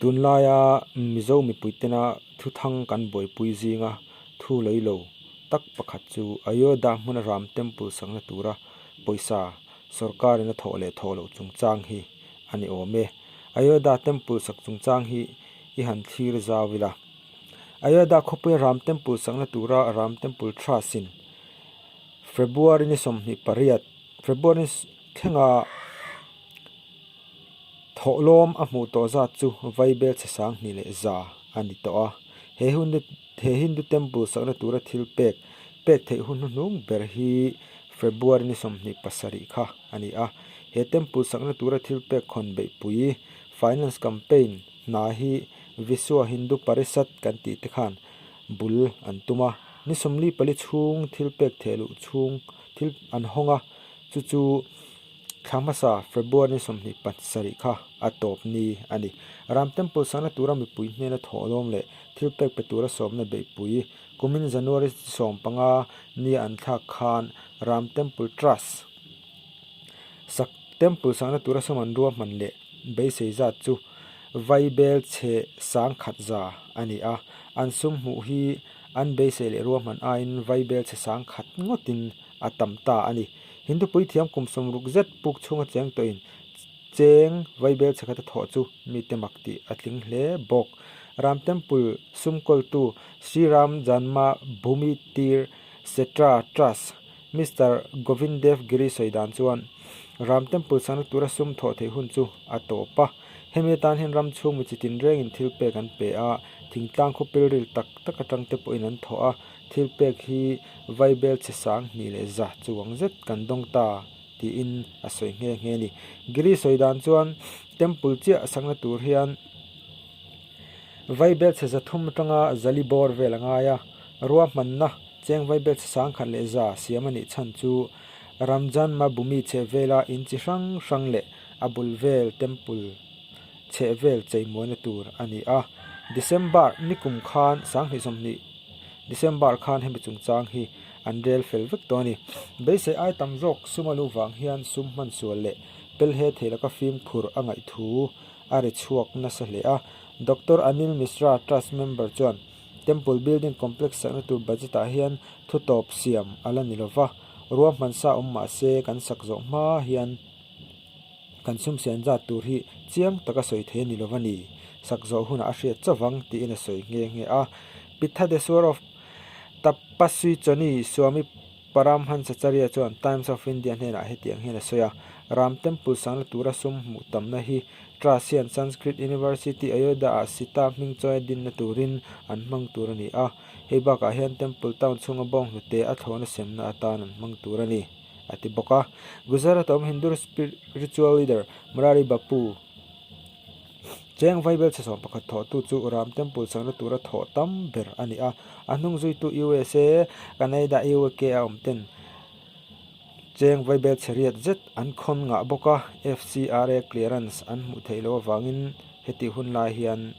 Tunlaia Mizo mipuitena thuthang kan buaipui zinga thu lei lo tak pakhat chu Ayodhya hmuna Ram Temple sakna tura pawisa sorkarin a thawh leh thawh loh chungchang hi a ni awm e. Ayodhya Temple sak chungchang hi i han thlir zau ila. Ayodhya khawpuia Ram Temple sakna tura Ram Temple Trust-in February ni 28, February thlenga Thawhlawm a hmuh tawh zat chu Vaibel chhe 2100 a ni tawh a. He hun he Hindu temple sakna tura thil pek pek theih hun hnuhnung ber hi February ni 27 kha a ni a. He temple sakna tura thil pek khawn beihpui, finance campaign, hna hi Vishwa Hindu Parishad kan tih te khan bul an tum a. Ni 44 chhung thil pek theh luh chhung thil an hawng a, chu chu Thla hmasa February ni 27 kha a tawp ni a ni. Ram Temple sakna tura mipui hnena thawhlawm leh thil pek pe tura sawmna beihpui kumin January 15 nia an thlak khan Ram Temple Trust sak Temple sakna tura sawm an ruahman leh beisei zat chu Vaibel chhe 10,100 a ni a, an sum hmuh hi an beisei leh ruahman aiin Vaibel chhe 10,000 ngawtin a tam ta a ni. Hindu puithiam kum 60 zet puk chhunga cheng tawhin cheng Vaibel chhekhata thawh chu mite mak tih a tling hle bawk. Ram Temple sumkawltu Sri Ram Janma Bhumi Tir Kshetra Trust Mister Govind Dev Giri sawi dan chuan Ram Temple sakna tura sum thawh theih hun chu a tawp a. Hemi atan hian ram chhung mi chitin rengin thil pek an pe a, thingtlang khaw pilril tak tak atang te pawhin an thawh a. Thil pek hi Vaibel chhe 2100 chuang zet kan dawng ta tiin a sawi nghe nghe a ni. Giri sawi dan chuan temple chiah sakna tur hian Vaibel chhe 300 atanga 400 bawr vel a ngai a, ruahmanna cheng Vaibel chhe 1100 siam a nih chhan chu Ramjanmabhoomi chhehvela in chi hrang hrang leh a bul vel temple chhehvel cheimuaina tur a ni a. December ni kum khan 2020 December khan hemi chungchang hi an rel fel vek tawh a ni. Beisei ai tam zawk sum a luh vang hian sum hman sual leh pelhe thei laka fimkhur a ngaih thu a ri chhuak nasa hle a. Doctor Anil Mishra, Trust member chuan Temple Building Complex sakna tur budget ah hian thu tawp siam a la ni lova, ruahman sa awm mah se kan sak zawh hma hian Kan sumsian zat tur hi chiang taka sawi thei a ni lova ni, sak zawh hunah a hriat chauh ang tiin a sawi nghe nghe a. Pithadeswar of Tapaswi Choni Swami Paramhansacharya chuan Times of India hnenah hetiang hian a sawi a, Ram Temple sangna tura sum hmuh tamna hi Trust hian Sanskrit University Ayodhya-ah Sita hming chawi dinna turin an hmang tur a ni a, hei bakah hian Temple town chhunga bawnghnute a thlawhna semna atan an hmang tur a ni. a ti bawk a. Gujarat awm Hindu spiritual leader Murari Bapu cheng Vaibel chhe 11 thawhtu chu Ram Temple sakna tura thawh tam ber a ni a. A hnung zuitu USA, Canada, UK a awm ten cheng Vaibel chhe riat zet an khawn ngah bawk a. FCRA clearance an hmuh theih loh avangin hetih hun lai hian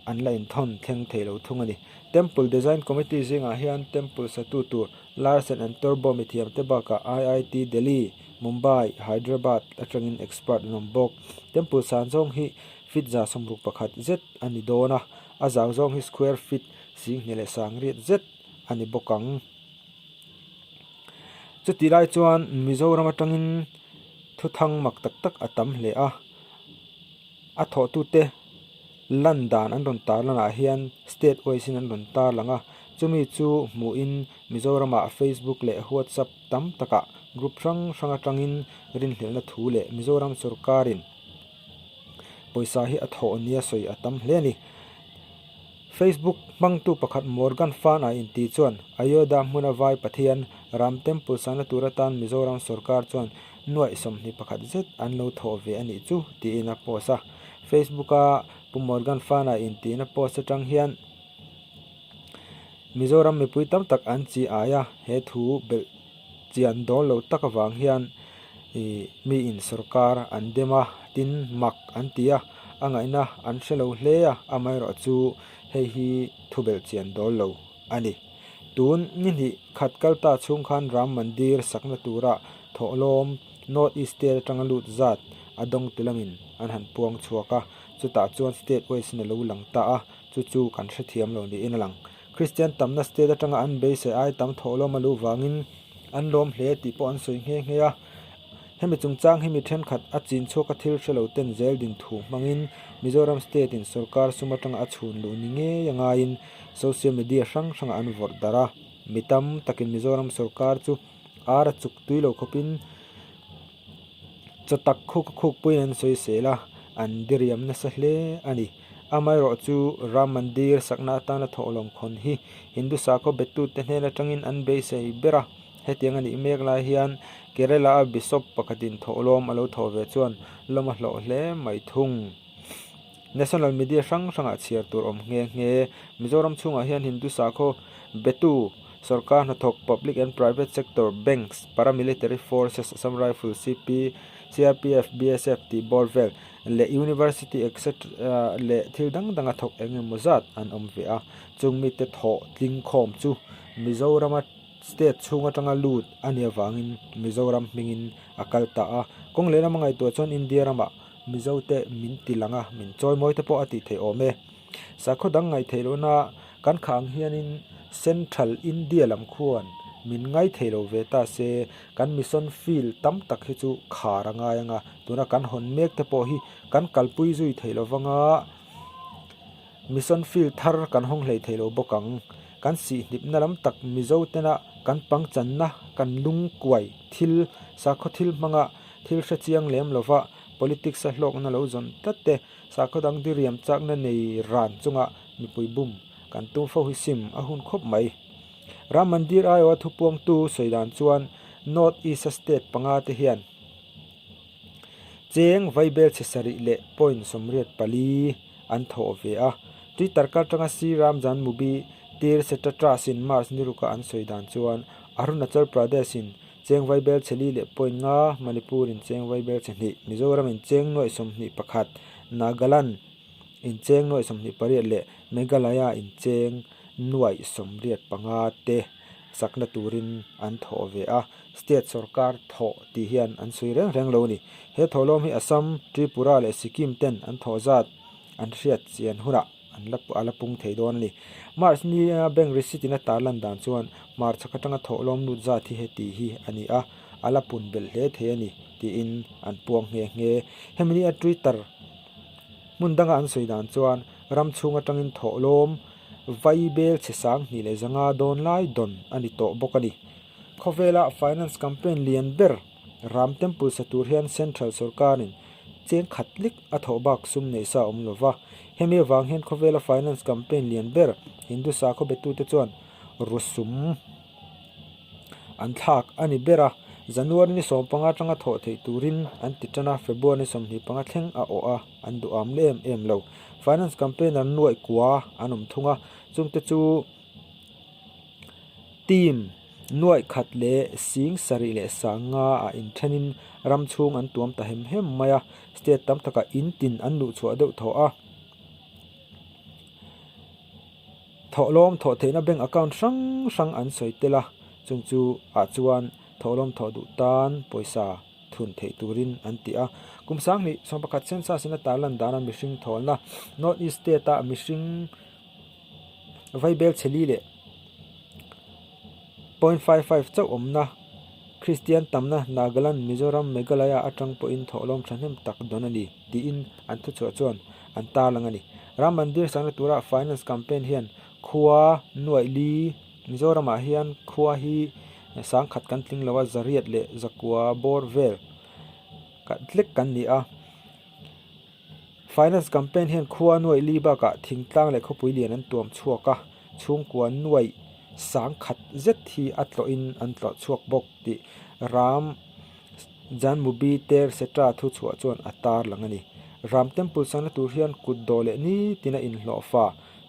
an la inthawn thleng thei lo thung a ni. Temple Design Committee zingah hian temple satu tur Larsen and Turbo mithiam te bakah IIT Delhi, Mumbai, Hyderabad atangin expert an awm bawk. Temple san zawng hi feet 61 zet a ni dawn a, a zau zawng hi square feet 2800 zet a ni bawk ang. Chutih lai chuan Mizoram atangin thuthang mak tak tak a tam hle a, a thawhtute lan dan an rawn tar lanah hian state wise in an rawn tar lang a, chumi chu hmuhin Mizoramah Facebook leh WhatsApp tam takah group hrang hrang atangin rinhlelhna thu leh Mizoram sorkarin pawisa hi a thawh nia sawi a tam hle a ni. Facebook hmangtu pakhat Morgan Fan a inti chuan Ayodhya hmuna vai Pathian Ram Temple sangna tur atan Mizoram sorkar chuan nuaih 21 zet an lo thawh ve a nih chu tiin a post a. Facebook-a Pu Morgan Fana intihna post atang hian Mizoram mipui tam tak an chi ai a, he thu belh chian dawl lo tak avang hian ih mi in sorkar an dem a, tin mak an ti a, a ngaihna an hre lo hle a, amaherawh chu hei hi thu belh chian dawl lo a ni. Tun ni hnih khat kal ta chhung khan Ram Mandir sakna tura thawhlawm North East State atanga lut zat a dawngtu lamin an han puang chhuak a, chutah chuan state waste in a lo lang ta a, chu chu kan hrethiam lo niin a lang. Kristian tamna state atanga an beisei ai tam thawhlawm a luh vangin an lawm hle tih pawh an sawi nghe nghe a. Hemi chungchang hi mi thenkhat a chin chhuak a thil hre lo ten zel din thu hmangin Mizoram state in sorkar sum atanga a chhun luh ni ngei a ngaiin social media hrang hrangah an vawrh darh a. Mi tam takin Mizoram sorkar chu ar a chuk tui lo khawpin Chaw tak khuk a khuk puiin an sawi sel a, an diriam nasa hle a ni. Amaherawh chu Ram Mandir sakna atana thawhlawm khawn hi Hindu sakhaw bettute hnen atangin an beisei ber a. Hetiang a nih mek lai hian Kerala-a Bishop pakhatin thawhlawm a lo thawh ve chuan lawm a hlawh hle mai thung. National media hrang hrangah chhiar tur awm nghe nghe. Mizoram chhungah hian Hindu sakhaw betu sorkar hnathawk, public and private sector, banks, paramilitary forces, Assam Rifle, CP, CRPF, BSF tih bawr vel leh university etc leh thil dang danga thawk eng emaw zat an awm ve a. Chung mite thawh tling khawm chu Mizorama state chhung atanga lut a nih avangin Mizoram hmingin a kal ta a. Kawng lehlam a ngaihtuah chuan India ramah Mizote min ti lang a, min chawimawi te pawh a tih theih awm e. Sakhaw dang ngaih theih lohna kan khah ang hianin Central India lam khuan min ngai thei lo ve ta se, kan mission field tam tak hi chu khar a ngai ang a, tuna kan hawn mek te pawh hi kan kalpui zui theih lo vang a, mission field thar kan hawng hlei thei lo bawk ang. Kan sihhnipna lam tak Mizo tena kan pangchanna kan lungkuai thil, sakhaw thil hmanga thil hrechiang lem lova Politics a hlawkna lo zawn tlat te, sakhaw dang diriam chakna nei ran chunga mipui bum kan tum fo hi sim a hun khawp mai. Ram Mandir aiawha thupuangtu sawi dan chuan North East a state panga te hian cheng vaibel chhe sarih leh point 84 an thawh ve a. Twitter kaltanga Sri Ram Janmubhi Tir Setra Trust in March ni ruka an sawi dan chuan Arunachal Pradesh in Cheng Vaibel chhe li leh point nga, Manipur in Cheng Vaibel chhe hnih, Mizoram in Cheng nuaih 21, Nagaland in Cheng nuaih 28 leh Meghalaya in Cheng nuaih 85 te sakna turin an thawh ve a, state sorkar thawh tih hian an sawi reng reng lo a ni. He thawhlawm hi Assam, Tripura leh Sikkim ten an thawh zat an hriat chian hunah an la a la pung thei dawn a ni. March ni a bank receipt in a tar lan dan chuan hmarchhak atanga thawhlawm lut zat hi heti hi a ni a, a la pun belh hle thei a ni tiin an puang nghe nghe. Hemi ni a Twitter hmun danga an sawi dan chuan ram chhung atangin thawhlawm vai bel chhe 2500 dawn lai dawn a ni tawh bawk a ni. Khawvela finance campaign lian ber Ram Temple sa tur hian Central sawrkarin cheng khat lek a thawh bak sum neih sa awm lova. Hemi avang hian khawvela finance campaign lian ber Hindu sakhaw betute chuan rusum an thlak a ni ber a. January ni 15 atanga thawh theih turin an ti tan a, February ni 25 thleng a awh a, an duham leh em em lo. Finance campaigner nuaih kua an awm thung a, chungte chu Team nuaih khat leh sing sarih leh sang nga ah inthenin ram chhung an tuam ta hem hem mai a, state tam takah in tin an luh chhuah deuh thawh a. Thawhlawm thawh theihna bank account hrang hrang an sawi tel a, chung chu ah chuan thawhlawm thawh duh tan pawisa thun theih turin an ti a. Kum 2011 census in a tarlan dana mihring thawlna North East state a mihring Vaibel chhe li leh point five five chauh awmna Kristian tamna Nagaland, Mizoram, Meghalaya atang pawhin thawhlawm thahnem tak dawn a ni tiin an thuchhuah chuan an tarlang a ni. Ram Mandir sakna tura finance campaign hian khua nuaih li Mizoramah hian khua hi sangkhat kan tling lo a, zariat leh zakua bawr vel tlek kan ni a. Finance campaign hian khua nuaih li bakah thingtlang leh khawpui lian an tuam chhuak a, chhungkua nuaih sang khat zet hi a tlawhin an tlawh chhuak bawk tih Ram Janmubhi Ter Setra thuchhuah chuan a tar lang a ni. Ram Temple sangna tur hian kut dawh leh nitin a inhlawh fa,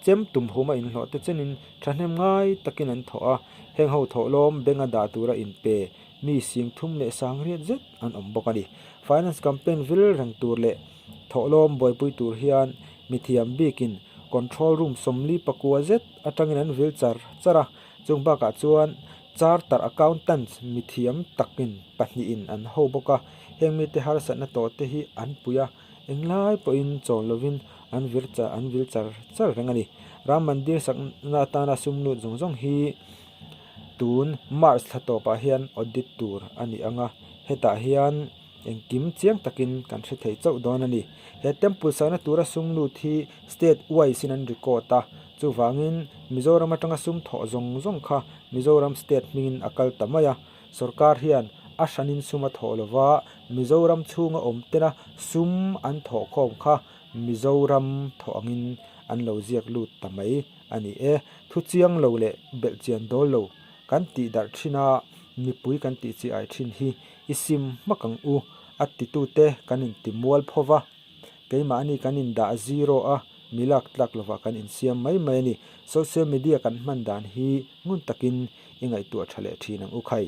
chem tum hum a inhlawh te chenin thahnem ngai takin an thawh a, heng ho thawhlawm benga dah tura inpe mi sing thum leh sang riat zet an awm bawk a ni. Finance campaign vil reng tur leh thawhlawm buaipui tur hian mithiam bikin control room 49 zet atangin an vil char char a, chung bakah chuan charter accountants mithiam takin pahnihin an ho bawk a. Heng mite harsatna tawh te hi an pui a, englai pawhin chawl lovin an vir char an vil char char reng a ni. Ram Mandir sakna atana sum lut zawng zawng hi tun March thla tawpah hian audit tur a ni ang a, hetah hian engkim chiang takin kan hre thei chauh dawn a ni. He temple sakna tura sum lut hi state wise in an record a, chuvangin Mizoram atanga sum thawh zawng zawng kha Mizoram state hmingin a kal ta mai a. Sorkar hian a hranin sum a thawh lova, Mizoram chhunga awm tena sum an thawh khawm kha Mizoram thawh angin an lo ziak lut ta mai a ni e. Thu chiang lo leh belh chian dawl lo kan tih darh thin a, mipui kan tih chi ai thin hi i sim hmak ang u a titute kan inti mual pho va. Keimahni kan indah zero a, mi lak tlak lovah kan insiam mai mai a ni. Social media kan hman dan hi ngun takin i ngaihtuah tha leh thin ang u khai.